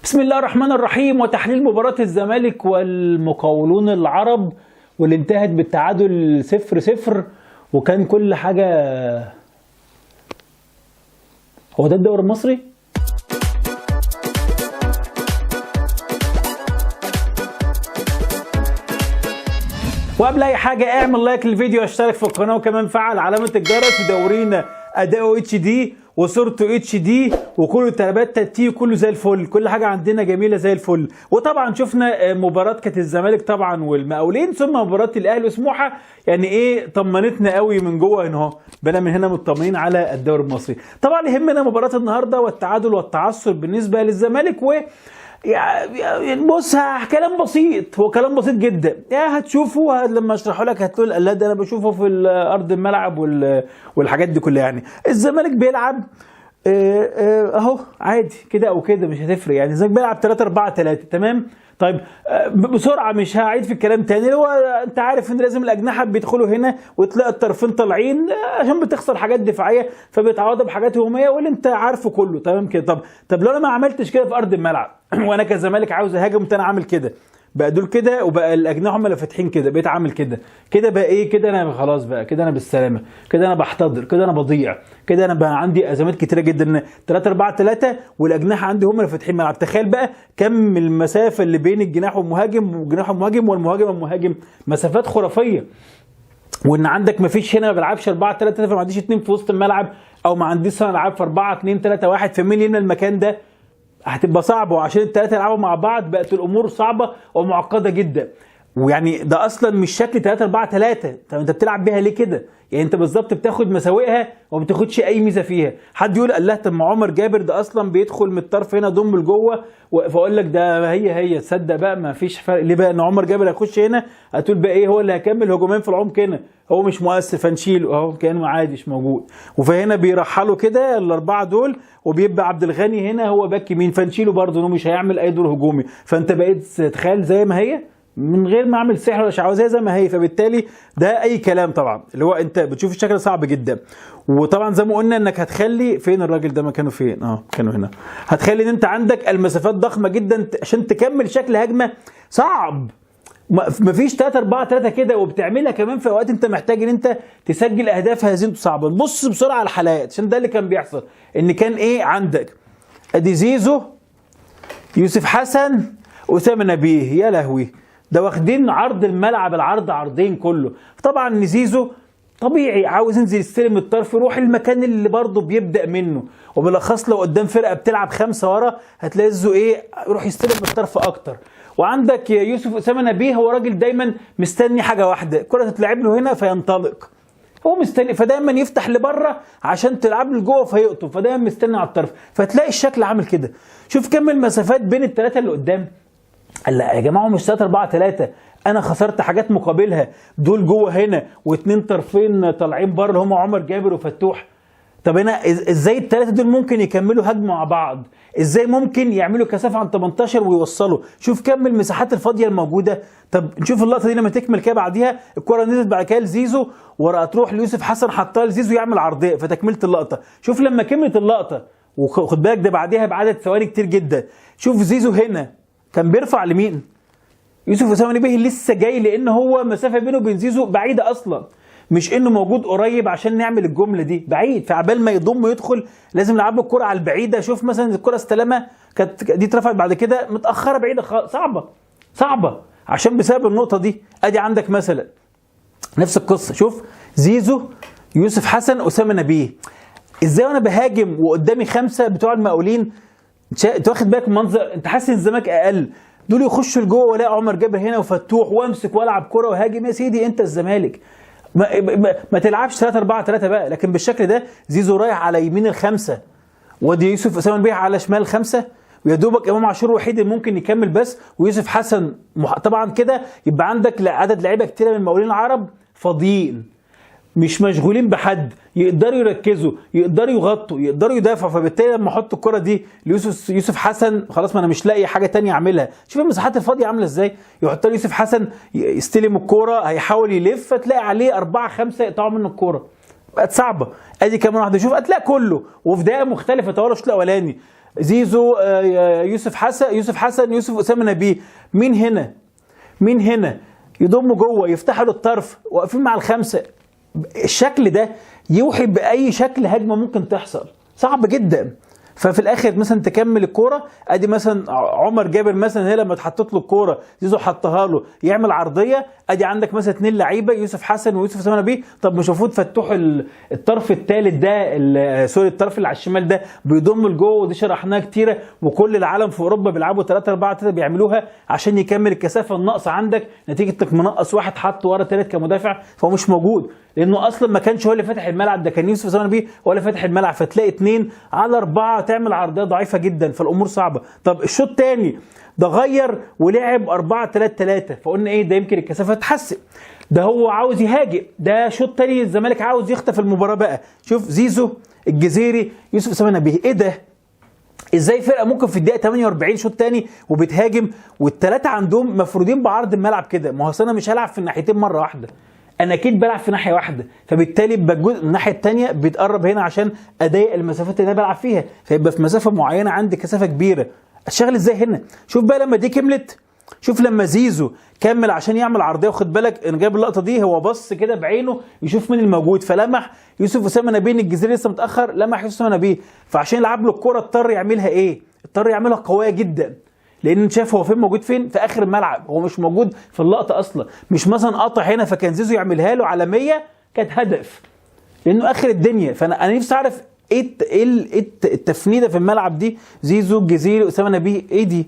بسم الله الرحمن الرحيم. وتحليل مباراة الزمالك والمقاولون العرب واللي انتهت بالتعادل 0-0، وكان كل حاجة. هو ده الدوري المصري؟ وقبل اي حاجة اعمل like للفيديو، اشترك في القناة، وكمان فعل علامة الجرس، ودورينا اداؤه HD وصورته HD وكله تلابات تاتي كله زي الفل، كل حاجة عندنا جميلة زي الفل. وطبعا شفنا مباراة كانت الزمالك طبعا والمقاولين، ثم مباراة الاهلي وسموحه، يعني ايه طمنتنا قوي من جوه ان اهو بقينا من هنا مطمنين على الدوري المصري. طبعا يهمنا مباراة النهارده والتعادل والتعثر بالنسبة للزمالك. و يعني بص، كلام بسيط، هو كلام بسيط جدا، يا هتشوفه لما اشرحه لك هتقول لا ده انا بشوفه في ارض الملعب والحاجات دي كلها. يعني الزمالك بيلعب اهو عادي كده او كده مش هتفرق، يعني الزمالك بيلعب 3-4-3 تمام. طيب بسرعة مش هعيد في الكلام تاني، هو انت عارف ان لازم الاجنحة بيدخلوا هنا وتلاقي الطرفين طالعين عشان بتخسر حاجات دفاعية فبيتعوضوا بحاجات هجومية واللي انت عارفه كله تمام كده. طب لو انا ما عملتش كده في ارض الملعب وانا كزمالك عاوز اهاجم، انا عامل كده بقى، دول كده وبقى الاجنحة هم اللي فاتحين كده، بقيت عامل كده كده بقى ايه كده، انا خلاص بقى كده، انا بالسلامة كده، انا بحتضر كده، انا بضيع كده، انا بقى عندي ازمات كتيرة جدا. 3-4-3 والاجنحه عندي هم اللي فاتحين ملعب. تخيل بقى كم المسافة اللي بين الجناح والمهاجم والجناح والمهاجم والمهاجم والمهاجم، مسافات خرافية. وان عندك ما فيش هنا، ما بلعبش 4-3-3، فما عنديش 2 في وسط الملعب، او ما عنديش صانع العاب في 4-2-3-1، فمين يملى المكان ده؟ هتبقى صعبة، وعشان الثلاثة يلعبوا مع بعض بقت الامور صعبة ومعقدة جدا. ويعني ده اصلا مش شكل 3-4-3، طب انت بتلعب بيها ليه كده؟ يعني انت بالظبط بتاخد مساوئها وما بتاخدش اي ميزة فيها. حد يقول الله طب ما عمر جابر ده اصلا بيدخل من الطرف هنا ضم لجوه، فاقول لك ده هي تصدق بقى ما فيش فرق. ليه بقى؟ ان عمر جابر هيخش هنا هتقول بقى ايه، هو اللي هيكمل هجومين في العمق هنا، هو مش مؤثر فنشيله اهو كانه عادي مش موجود. وفهنا بيرحلوا كده الاربعة دول، وبيبقى عبد الغني هنا هو باك يمين فنشيله برده انه مش هيعمل اي دور هجومي. فانت بقيت تخيل زي ما هي من غير ما اعمل سحر ولا شعوذه زي ما هي. فبالتالي ده اي كلام طبعا، اللي هو انت بتشوف الشكل صعب جدا. وطبعا زي ما قلنا انك هتخلي فين الراجل ده مكانه فين؟ مكانه هنا. هتخلي ان انت عندك المسافات ضخمة جدا عشان تكمل شكل هجمة صعب. مفيش 3-4-3 كده، وبتعملها كمان في اوقات انت محتاج ان انت تسجل اهداف هزيمته صعبة. نبص بسرعة على الحالات عشان ده اللي كان بيحصل، ان كان ايه عندك ادي زيزو، يوسف حسن، اسامة نبيه. يا لهوي ده واخدين عرض الملعب، العرض عرضين كله. طبعا زيزو طبيعي عاوز ينزل يستلم الطرف يروح المكان اللي برضه بيبدأ منه، وبالاخص لو قدام فرقه بتلعب 5 ورا هتلاقي زيزو ايه يرويح يستلم الطرف اكتر. وعندك يوسف اسامة نبيه هو راجل دايما مستني حاجة واحدة، الكره تتلعب له هنا فينطلق، هو مستني، فدايما يفتح لبره عشان تلعب له لجوه فيقطم، فدايما مستني على الطرف. فتلاقي الشكل عامل كده. شوف كم المسافات بين الثلاثة اللي قدام. لا يا جماعة مش 3-4-3، انا خسرت حاجات مقابلها، دول جوه هنا واثنين طرفين طالعين بره اللي هم عمر جابر وفتوح. طب هنا ازاي الثلاثة دول ممكن يكملوا هجمة مع بعض؟ ازاي ممكن يعملوا كثافة عن 18 ويوصلوا؟ شوف كم المساحات الفاضيه الموجودة. طب نشوف اللقطة دي لما تكمل كده، بعديها الكره نزلت بعد كده لزيزو، ورا تروح ليوسف حسن حطها لزيزو يعمل عرضية، فتكمله اللقطة. شوف لما كملت اللقطة، وخد بالك ده بعديها بعدد ثواني كتير جدا. شوف زيزو هنا كان بيرفع لمين؟ يوسف اسامة نبيه لسه جاي، لان هو مسافة بينه وبين زيزو بعيدة اصلا، مش انه موجود قريب عشان نلعب الجملة دي، بعيد. فعبال ما يضم ويدخل لازم نلعب له الكره على البعيدة. شوف مثلا الكره استلمها كانت دي اترفعت بعد كده متاخرة بعيدة خالص، صعبة صعبة عشان بسبب النقطة دي. ادي عندك مثلا نفس القصة، شوف زيزو، يوسف حسن، اسامة نبيه. ازاي وانا بهاجم وقدامي 5 بتوع المقاولين؟ انت واخد بالك من منظر، انت حاسس ان الزمالك اقل، دول يخشوا لجوه ولا عمر جابر هنا وفتوح وامسك والعب كره وهاجم. يا سيدي انت الزمالك ما تلعبش 3-4-3 بقى، لكن بالشكل ده زيزو رايح على يمين الخمسة، وادي يوسف اسامة نبيه على شمال الخمسة، ويا دوبك امام عاشور الوحيد اللي ممكن يكمل بس، ويوسف حسن طبعا كده يبقى عندك عدد لعيبة كتيرة من المقاولين العرب فاضيين مش مشغولين بحد، يقدروا يركزوا، يقدروا يغطوا، يقدروا يدافعوا. فبالتالي لما احط الكره دي ليوسف يوسف حسن خلاص ما انا مش لاقي حاجة تانية اعملها. شوف المساحات الفاضيه عامله ازاي، يحط لي يوسف حسن يستلم الكورة هيحاول يلف، فتلاقي عليه 4-5 يقطعوا منه الكورة، بقت صعبة. ادي كمان واحدة، شوف هتلاقي كله وفي دقائق مختلفة. طوال الشوط الاولاني زيزو، يوسف حسن، يوسف حسن، يوسف اسامة نبيه، مين هنا؟ مين هنا؟ يضموا جوه، يفتحوا للطرف، واقفين مع الخمسة. الشكل ده يوحي باي شكل هجمة ممكن تحصل، صعب جدا. ففي الاخر مثلا تكمل الكورة، ادي مثلا عمر جابر مثلا هنا لما اتحطت له الكورة زيزو حطها له، يعمل عرضية، ادي عندك مثلا اثنين لعيبة يوسف حسن ويوسف اسامة نبيه. طب مش المفروض فتوح الطرف الثالث ده، sorry الطرف اللي على الشمال ده بيضم لجوه، ودي شرحناها كتيرة، وكل العالم في اوروبا بيلعبوا 3-4-3 بيعملوها عشان يكمل الكثافة الناقصة عندك نتيجة انك منقص واحد حط ورا ثالث كمدافع، فهو مش موجود لانه اصلا ما كانش هو اللي فاتح الملعب، ده كان يوسف اسامة نبيه هو اللي فاتح الملعب. فتلاقي 2-4 تعمل عرضية ضعيفة جدا، فالامور صعبة. طب الشوط الثاني ده غير ولعب 4-3-3، فقلنا ايه ده، يمكن الكثافة تتحسن، ده هو عاوز يهاجم، ده شوط ثاني الزمالك عاوز يخطف المباراة بقى. شوف زيزو، الجزيري، يوسف اسامة نبيه، ايه ده؟ ازاي فرقه ممكن في الدقيقة 48 شوط ثاني وبتهاجم والثلاثة عندهم مفروضين بعرض الملعب كده؟ ما هو انا مش هلعب في الناحيتين مرة واحدة، انا اكيد بلعب في ناحية واحدة، فبالتالي الجزء الناحية الثانية بيتقرب هنا عشان اضيق المسافات اللي انا بلعب فيها، فيبقى في مسافة معينة عندي كثافة كبيرة. اشتغل ازاي هنا؟ شوف بقى لما دي كملت، شوف لما زيزو كمل عشان يعمل عرضية، وخد بالك انا جايب اللقطة دي، هو بص كده بعينه يشوف مين الموجود، فلمح يوسف اسامة نبيه ان الجزيري لسه متاخر، لمح يوسف اسامة نبيه، فعشان يلعب له الكورة اضطر يعملها ايه؟ اضطر يعملها قوية جدا، لان انت شايف هو فين موجود، فين؟ في اخر الملعب، هو مش موجود في اللقطة اصلا، مش مثلا قطع هنا فكان زيزو يعملها له على 100 كانت هدف، لانه اخر الدنيا. فانا نفسي اعرف ايه ايه التفنيده في الملعب دي، زيزو، الجزيري، اسامة نبيه، ايه دي؟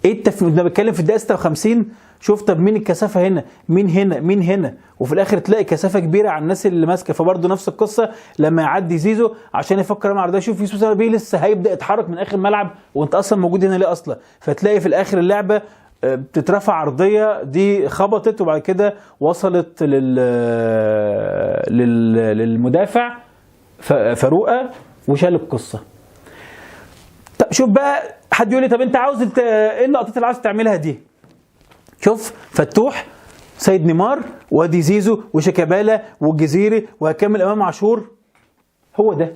ايه التفنيده؟ انا بتكلم في الدقيقة 56، شوف طب مين الكثافة هنا، مين هنا، مين هنا، وفي الاخر تلاقي كثافة كبيرة على الناس اللي ماسكه. فبرضه نفس القصة لما يعدي زيزو عشان يفكر يعمل عرضية، شوف يوسف اسامة نبيه لسه هيبدا يتحرك من اخر الملعب وانت اصلا موجود هنا ليه اصلا؟ فتلاقي في الاخر اللعبة بتترفع عرضية، دي خبطت وبعد كده وصلت للمدافع فاروقه وشال القصة. طب شوف بقى حد يقول لي طب انت عاوز ايه اللقطات اللي عاوز تعملها دي؟ شوف فتوح، سيد نيمار، وادي زيزو وشيكابالا والجزيري وهكمل امام عاشور، هو ده.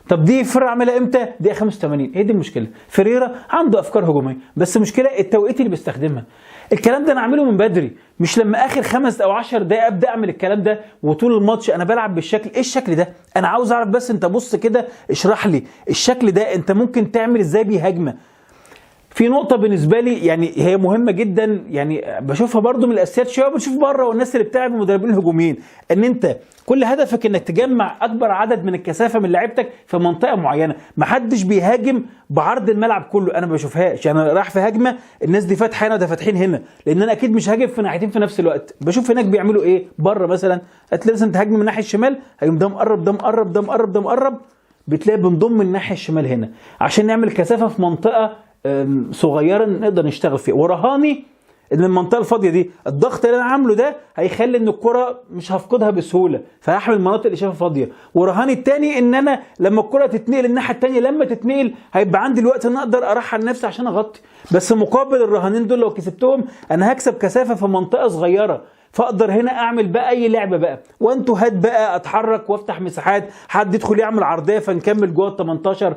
طب دي فرقه عاملها امتى؟ دقيقة 85. هي دي المشكلة. فريرا عنده افكار هجومية، بس المشكلة التوقيت اللي بيستخدمها. الكلام ده انا اعمله من بدري، مش لما اخر 5 او 10 دقائق ابدا اعمل الكلام ده، وطول الماتش انا بلعب بالشكل. ايه الشكل ده؟ انا عاوز اعرف بس، انت بص كده اشرح لي الشكل ده انت ممكن تعمل ازاي بيه هجمة. في نقطة بالنسبة لي يعني هي مهمة جدا، يعني بشوفها برضو من الأساسيات شوية، بشوف بره والناس اللي بتلعب المدربين الهجوميين، إن أنت كل هدفك إنك تجمع أكبر عدد من الكثافة من لعيبتك في منطقة معينة، محدش بيهاجم بعرض الملعب كله، أنا ما بشوفهاش، يعني أنا رايح في هجمة الناس دي فاتحة هنا وده فاتحين هنا، لأن أنا أكيد مش هاجم في ناحيتين في نفس الوقت. بشوف هناك بيعملوا إيه بره مثلا، هتلاقي مثلا تهاجم من الناحية الشمال، هيقوم ده مقرب ده مقرب ده مقرب ده مقرب، بتلاقي بنضم الناحية الشمال هنا عشان نعمل كثافة في منطقة صغيرة نقدر نشتغل فيها. ورهاني ان المنطقة الفاضيه دي الضغط اللي انا عامله ده هيخلي ان الكره مش هفقدها بسهولة، فهحمل المناطق اللي شايفها فاضية. ورهاني التاني ان انا لما الكره تتنقل الناحية التانية، لما تتنقل هيبقى عندي الوقت ان اقدر ارحل نفسي عشان اغطي. بس مقابل الرهانين دول لو كسبتهم انا هكسب كثافة في منطقة صغيرة، فاقدر هنا اعمل بقى اي لعبه بقى، وانتوا هات بقى اتحرك وافتح مساحات، حد يدخل يعمل عرضية فنكمل جوه ال 18.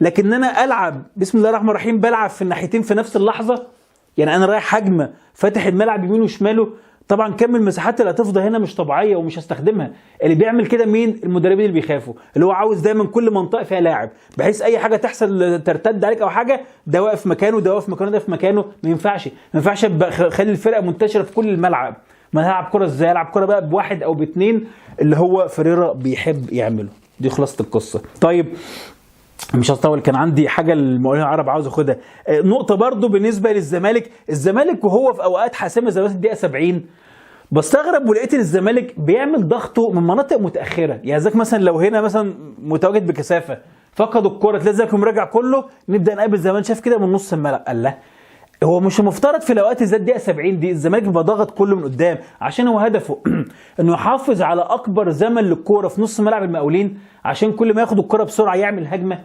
لكن انا العب بسم الله الرحمن الرحيم بلعب في الناحيتين في نفس اللحظة، يعني انا رايح هجمة فاتح الملعب يمين وشماله، طبعا كم المساحات اللي هتفضى هنا مش طبيعية ومش هستخدمها. اللي بيعمل كده مين؟ المدربين اللي بيخافوا، اللي هو عاوز دايما كل منطقة فيها لاعب، بحيث اي حاجة تحصل ترتد عليك او حاجة، ده واقف مكانه، ده واقف مكانه، ده في مكانه. ما ينفعش، ما ينفعش خلي الفرقة منتشرة في كل الملعب. ما هلعب كره ازاي؟ العب كره بقى بواحد او باثنين، اللي هو فريرا بيحب يعمله. دي خلاصه القصة. طيب مش هطول، كان عندي حاجة للمقاولين العرب عاوز اخدها. نقطة برضو بالنسبة للزمالك، الزمالك وهو في اوقات حاسمة زي مثلا الدقيقة 70، بستغرب ولقيت ان الزمالك بيعمل ضغطه من مناطق متاخرة. يعني زيك مثلا لو هنا مثلا متواجد بكثافة فقدوا الكره، تلاقي زيك مراجع كله، نبدا نقابل زي ما شاف كده من نص الملعب. الله، هو مش المفترض في الاوقات زي الدقيقة 70 دي الزمالك بيبقى ضاغط كله من قدام، عشان هو هدفه انه يحافظ على اكبر زمن للكورة في نص ملعب المقاولين، عشان كل ما ياخد الكورة بسرعة يعمل هجمة.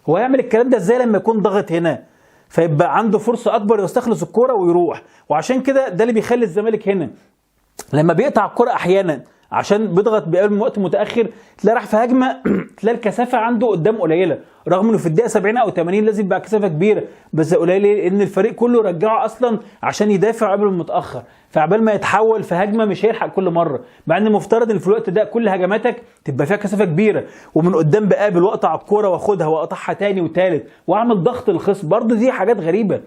هو يعمل الكلام ده ازاي لما يكون ضاغط هنا؟ فيبقى عنده فرصة اكبر يستخلص الكورة ويروح. وعشان كده ده اللي بيخلي الزمالك هنا لما بيقطع الكورة احيانا عشان بيضغط بيقابل من وقت متاخر، تلاقي راح في هجمة تلاقي الكثافة عنده قدام قليله، رغم انه في الدقيقة 70 او 80 لازم يبقى كثافة كبيرة، بس قليله لان الفريق كله رجعه اصلا عشان يدافع قبل المتاخر، فعبال ما يتحول في هجمة مش هيلحق كل مرة، مع ان المفترض ان في الوقت ده كل هجماتك تبقى فيها كثافة كبيرة، ومن قدام بقابل واقطع الكورة واخدها واقطعها تاني وتالت واعمل ضغط للخصم. برضو دي حاجات غريبة،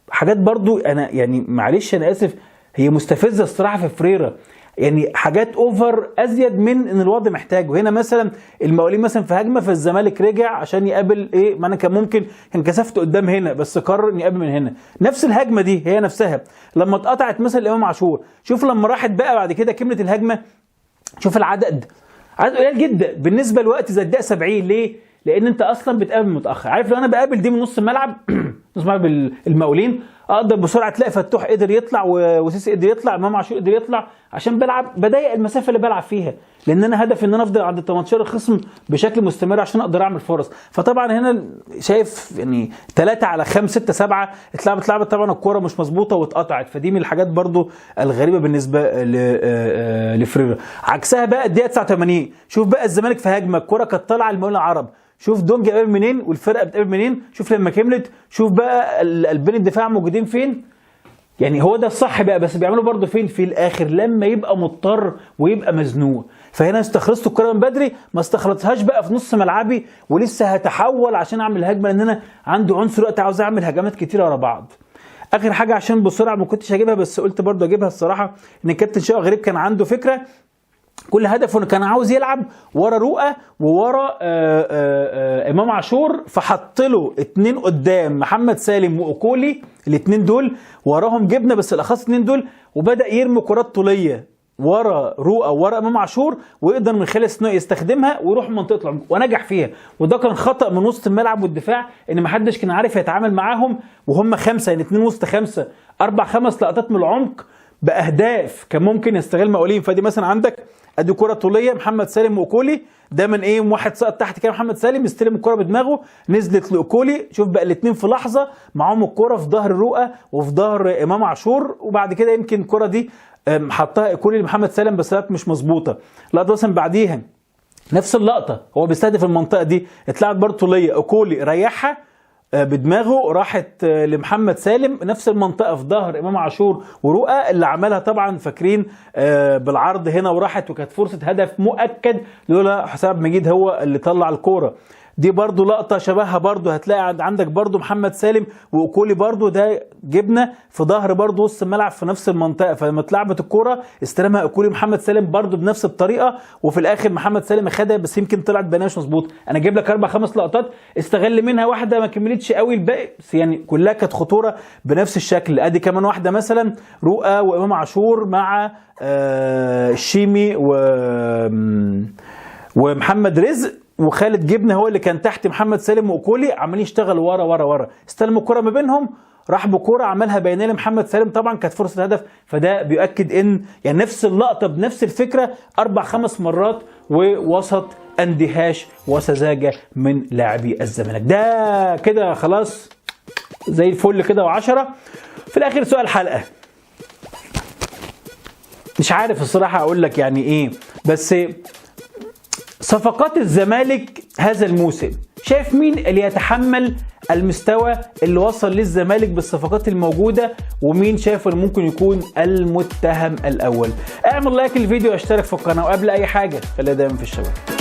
حاجات برضو انا يعني معلش انا اسف هي مستفزة الصراحة في فريرة، يعني حاجات over ازيد من ان الوضع محتاجه. هنا مثلا المقاولين مثلا في هجمة، فالزمالك رجع عشان يقابل ايه، ما انا كان ممكن كان كثافته قدام هنا بس قرر ان يقابل من هنا. نفس الهجمة دي هي نفسها لما اتقطعت مثلا الامام عاشور، شوف لما راحت بقى بعد كده كملت الهجمة، شوف العدد، عدد قليل جدا بالنسبة لوقت زي الدقيقة 70. ليه؟ لان انت اصلا بتقابل متاخر. عارف لو انا بقابل دي من نص الملعب نص ملعب المقاولين اقدر بسرعة تلاقي فتوح قدر يطلع وسيسي قدر يطلع، امام عاشور قدر يطلع، عشان بلعب بضيق المسافة اللي بلعب فيها، لان انا هدفي ان انا افضل عند ال 18 الخصم بشكل مستمر عشان اقدر اعمل فرص. فطبعا هنا شايف يعني 3 على 5 6 7 اتلعبت طبعا الكورة مش مظبوطة واتقطعت، فدي من الحاجات برضو الغريبة بالنسبة لفريرة. عكسها بقى الدقيقة 89، شوف بقى الزمالك في هجمة، الكورة كانت طالعه للمقاولين العرب، شوف دونج قابل منين والفرقة بتقابل منين، شوف لما كملت، شوف بقى قلبين الدفاع موجودين فين. يعني هو ده الصح بقى، بس بيعملوا برضه فين في الاخر لما يبقى مضطر ويبقى مزنوق. فهنا استخلصت الكره من بدري، ما استخلصهاش بقى في نص ملعبي ولسه هتحول عشان اعمل هجمة، لان انا عندي عنصر وقت عاوز اعمل هجمات كتيرة ورا بعض. اخر حاجة عشان بسرعة ما كنتش هجيبها بس قلت برضه اجيبها الصراحة، ان الكابتن شوقي غريب كان عنده فكرة، كل هدفه انه كان عاوز يلعب ورا رؤى وورا امام عاشور، فحط له 2 قدام محمد سالم واوكولي، الاثنين دول وراهم جبنه بس الاخص الاثنين دول، وبدا يرمي كرات طوليه ورا رؤى ورا امام عاشور، ويقدر من خلال انه يستخدمها ويروح منطقة العمق، ونجح فيها. وده كان خطا من وسط الملعب والدفاع، ان ما حدش كان عارف يتعامل معاهم وهم 5، يعني 2 وسط 5، 4 5 لقطات من العمق باهداف كان ممكن يستغل مقاولين. فدي مثلا عندك ادي كره طوليه محمد سالم واوكولي، ده من ايه واحد سقط تحت كده، محمد سالم يستلم الكره بدماغه نزلت لاوكولي، شوف بقى الاثنين في لحظة معاهم الكره في ظهر رؤى وفي ظهر امام عاشور، وبعد كده يمكن الكره دي حطها اوكولي لمحمد سالم بس مش مظبوطة. لقطة مثلا بعديها نفس اللقطة هو بيستهدف المنطقة دي، اتلعبت برضه طوليه، اوكولي ريحها بدماغه راحت لمحمد سالم، نفس المنطقة في ظهر امام عاشور ورؤى اللي عملها طبعا فاكرين بالعرض هنا وراحت، وكانت فرصة هدف مؤكد لولا حسام مجيد هو اللي طلع الكورة. دي برضو لقطة شبهها برضو هتلاقي عندك برضو محمد سالم واوكولي برضو ده جبنه في ظهر برضو وسط الملعب في نفس المنطقة، فلما اتلعبت الكورة استلمها اوكولي محمد سالم برضو بنفس الطريقة، وفي الاخر محمد سالم خدها بس يمكن طلعت بناية مش مظبوط. انا جايب لك 4 5 لقطات استغل منها واحدة ما كملتش قوي الباقي، بس يعني كلها كانت خطورة بنفس الشكل. ادي كمان واحدة مثلا رؤى وامام عاشور مع الشيمي ومحمد رزق وخالد جبنه هو اللي كان تحت محمد سالم واوكولي، عمالين يشتغلوا ورا ورا ورا، استلموا الكره ما بينهم، راح بكوره عملها بينيه لمحمد سالم، طبعا كانت فرصة هدف. فده بيؤكد ان يعني نفس اللقطة بنفس الفكرة 4 5 مرات ووسط اندهاش وسذاجه من لاعبي الزمالك. ده كده خلاص زي الفل كده و10. في الاخر سؤال حلقة، مش عارف الصراحة اقول لك يعني ايه، بس صفقات الزمالك هذا الموسم شايف مين اللي يتحمل المستوى اللي وصل للزمالك بالصفقات الموجودة، ومين شايف انه ممكن يكون المتهم الأول؟ اعمل لايك للفيديو واشترك في القناة، وقبل أي حاجة خليها دايما في الشبكة.